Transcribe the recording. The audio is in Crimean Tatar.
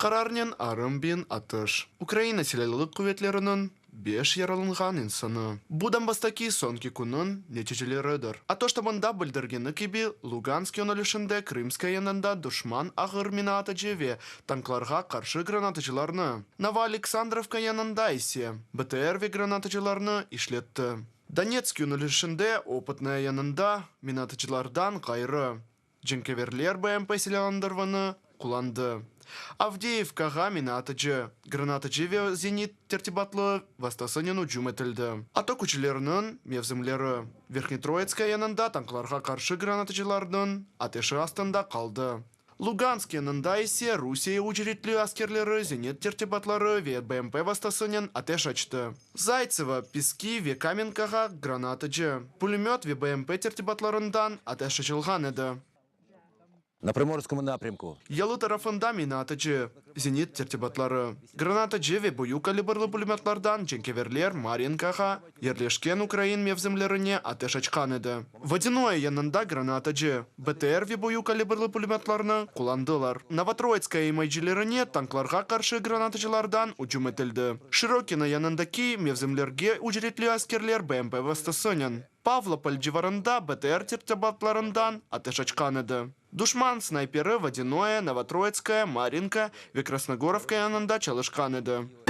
Qararnen arım bin atış. Ukraina Silâlılıq Quvetleriniñ beş yaralanğan insanı. Bu Donbasstaki soñki künniñ neticeleridir. ATO ştabında bildirgeni kibi, Lugansk yönelişinde Krımskaya yanında duşman ağır minaatıcı ve tanklarğa qarşı granatıcılarnı, Novoaleksandrovka yanında ise BTR ve granatıcılarnı işletti. Donetsk yönelişinde Opıtnoye yanında minaatıcılardan ğayrı, Cenkâverler BMP silâlandıruvını qullandı. Avdeyevkağa minaatıcı, granatıcı ve zenit tertibatlı vastasınen ücüm etildi. ATO küçleriniñ mevzimleri Verhnetroyitskaya yanında tanklarğa qarşı granatıcılarnıñ ateşi astında qaldı. Lugansk yanında ise Rusiye ücretli askerleri zenit tertibatları ve BMP vastasınen ateş açtı. Zaytsevo, Peski ve Kamenkağa granatıcı, pulemöt ve BMP tertibatlarından ateş açılğan edi. Na Primorskому напрямку. Yalı tarafında minaatıcı, zenit tertibatları, granatıcı ve büyük kalibrlı pulemötlardan cenkâverler Maryinkağa yerleşken ukrain mevzimlerine ateş açqan edi. Vodânoye yanında granatıcı, BTR ve büyük kalibrlı pulemötlarnı qullandılar. Novotroitskoye imayecilerine tanklarğa qarşı granatıcılardan ücüm etildi. Şirokino yanındaki mevzimlerge ücretli askerler BMP vastasınen Pavlopol civarında BTR tertibatlarından ateş açqan edi. Duşman snayperi Vodânoye, Novotroitskoye, Maryinka ve Krasnogorovka yanında çalışqan edi.